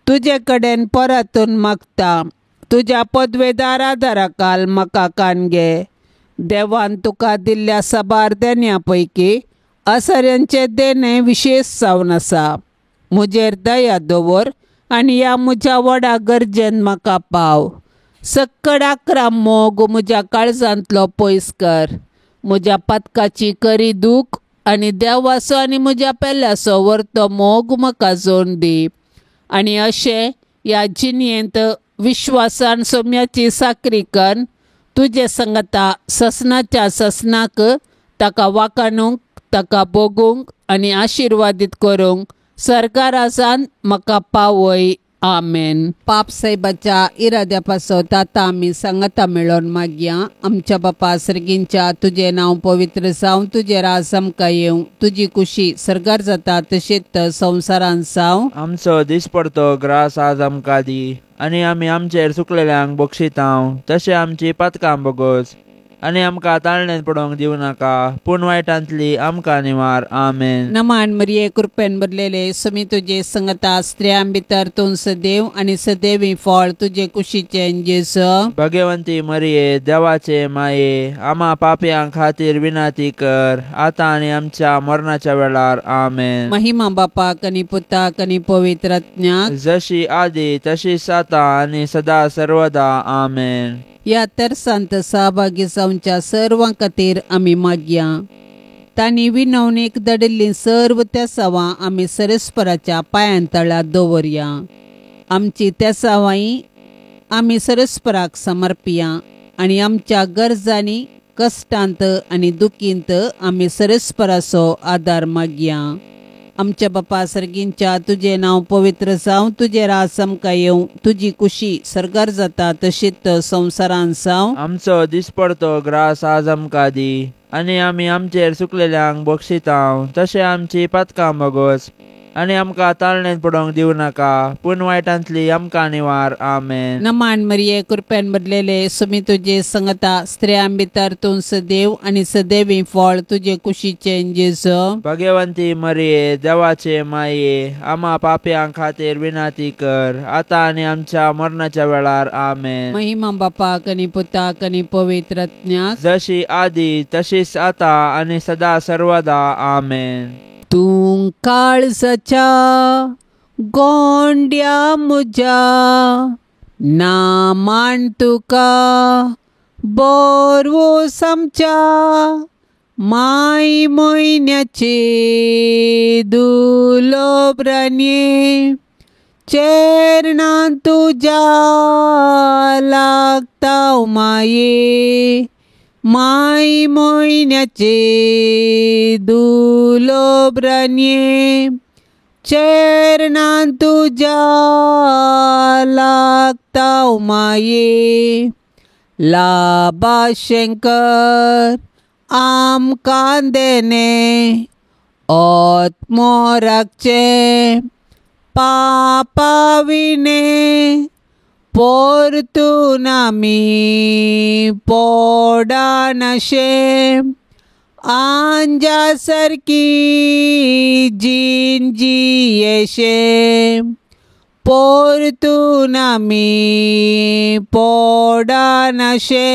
तुजे कडेन परतून मागता, तुज्या पदवेदार आदाराकाल म्हाका कान घे. देवान तुका दिल्ल्या साबार देण्या पैकी असऱ्यांचें देणें विशेश जावन आसा. म्हजेर दया दवर आनी ह्या म्हज्या व्हडा गरजेन म्हाका पाव. सक्कड आकरा मोग म्हज्या काळजांतलो पयस कर. म्हज्या पातकाची करी दूख आनी देवाचो आनी म्हज्या पेल्याचो व्हरतो मोग म्हाका जोड दी. आनी अशें ह्या जिणेंत विश्वासान सोम्याची साकरी कर तुजे संगता ससनाच्या ससनाक ताका वाकाणूंक, ताका भोगूंक आनी आशिर्वादीत करूंक सरकारासान म्हाका पावय. आमेन. पाप साहेबाच्या इराद्या पासत आतां आमी सांगता मेळोवन मागया. आमच्या बापा सर्गींच्या, तुजें नांव पवित्र जावं, तुजें राज आमकां येवं, तुजी कुशी सर्गार जाता तशीच संवसारांत जावं. आमचो दिसपडतो ग्रास आज आमकां दी आनी आमी आमचेर चुकलेल्यांक बक्षितांव तशें आमची पातकां बोगोस आनी आमकां ताळणेंत पडोवंक दिवं नाका, पूण वायटांतली आमकां निवार. आमेन. नमान मरिये, कृपेन भरलेले, समी तुजे संगता, स्त्रियां भितर तूं सदैव आनी सदैवी फळ तुजे कुशीचें जेजू. भगवंती मरिये, देवाचे माये, आमा पापयां खातीर विनंती कर आतां आनी आमच्या मरणाच्या वेळार. आमेन. महिमा बापाक आनी पुताक आनी पवित्र आत्म्याक, जशी आदी तशीच आतां आनी सदा सर्वदा. आमेन. ह्या तरसांत सहभागी जावच्या सर्वां खातीर आमी मागया. तांणी विनवणीक दडिल्लीं सर्व तेसावां आमी सरस्पराच्या पांयां तळा दवरया. आमची तेसावांय आमी सरस्पराक समर्पिया आनी आमच्या गरजांनी, कश्टांत आनी दुखींत आमी सरस्पराचो आदार मागया. आमच्या बापा सर्गींच्या, तुजें नांव पवित्र जावं, तुजें राज आमकां येवं, तुजी कुशी सर्गार जाता तशीच संवसारांत जावं. आमचो दिसपडतो ग्रास आज आमकां दी आनी आमी आमचेर चुकलेल्यांक बक्षितांव तशें आमची पातकां बोगोस आनी आमकां ताळणेंत पडोवंक दिवं नाका, पूण वायटांतली आमकां निवार. आमेन. नमान मरिये, कृपेन भरलेले, समी तुजे संगता, स्त्रियां भितर तूं सदैव आनी सदैवी फळ तुजे कुशीचें जेजू. भगवंती मरिये, देवाचे माये, आमा पापयां खातीर विनंती कर आतां आनी आमच्या मरणाच्या वेळार. आमेन. महिमा बापाक आनी पुताक आनी पवित्र आत्म्याक, जशी आदी तशीच आतां आनी सदा सर्वदा. आमेन. तूं काळजाच्या गोंड्या म्हज्या, नामान तुका बोरवोस आमच्या, माय म्हयन्याचे दुलोब्रांनी चेरणां तुज्या लागता माये, माय म्हयन्याचे दुलोब्रांनी चेरणां तुज्या लागता माये. लाबाशंकर आमकां देणे आत्मो राखचें पापा विणे, परतून आमी पडनाशे आंजा सारकी जीण जियेशे, परतून आमी पडनाशे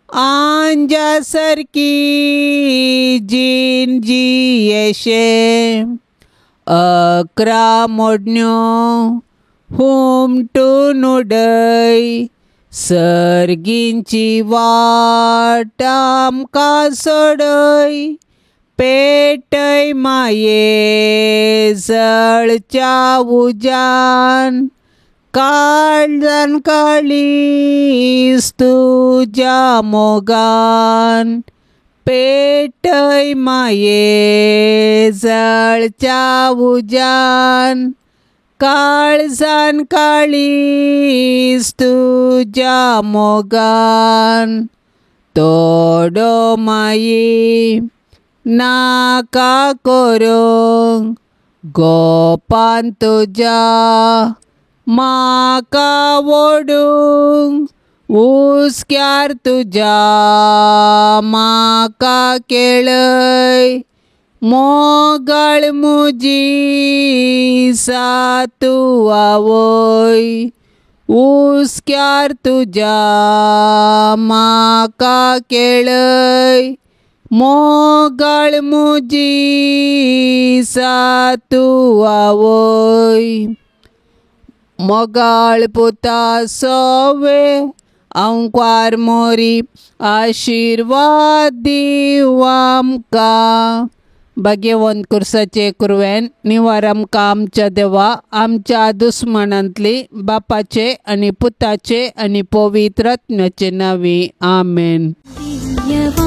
आंजा सारकी जीण जियेशे. 11 मोडण्यो हुमटून उडय सर्गींची वाट आमकां सोडय पेटय माये जळच्या उज्यान काळजान काळीज तुज्या मोगान पेटय माये जळच्या उज्यान काळजान काळीज तुज्या मोगान तोडो माये नाका करूंक गोपान तुज्या म्हाका वोडूंक हुस्क्यार तुज्या म्हाका केळय मोगाळ म्हजी सातू आवय हुस्क्यार तुज्या म्हाका केळय मोगाळ म्हजी सातू आवय मोगाळ पुता सोवे अंकार मोरी आशिर्वाद दीव आमकां. भाग्यवंत कुर्साचे कुरवेन निवार आमकां आमच्या देवा आमच्या दुस्मानांतली बापाचे आनी पुताचे आनी पवित्र आत्म्याचे नांवी आमेन. दिव्यवाणी.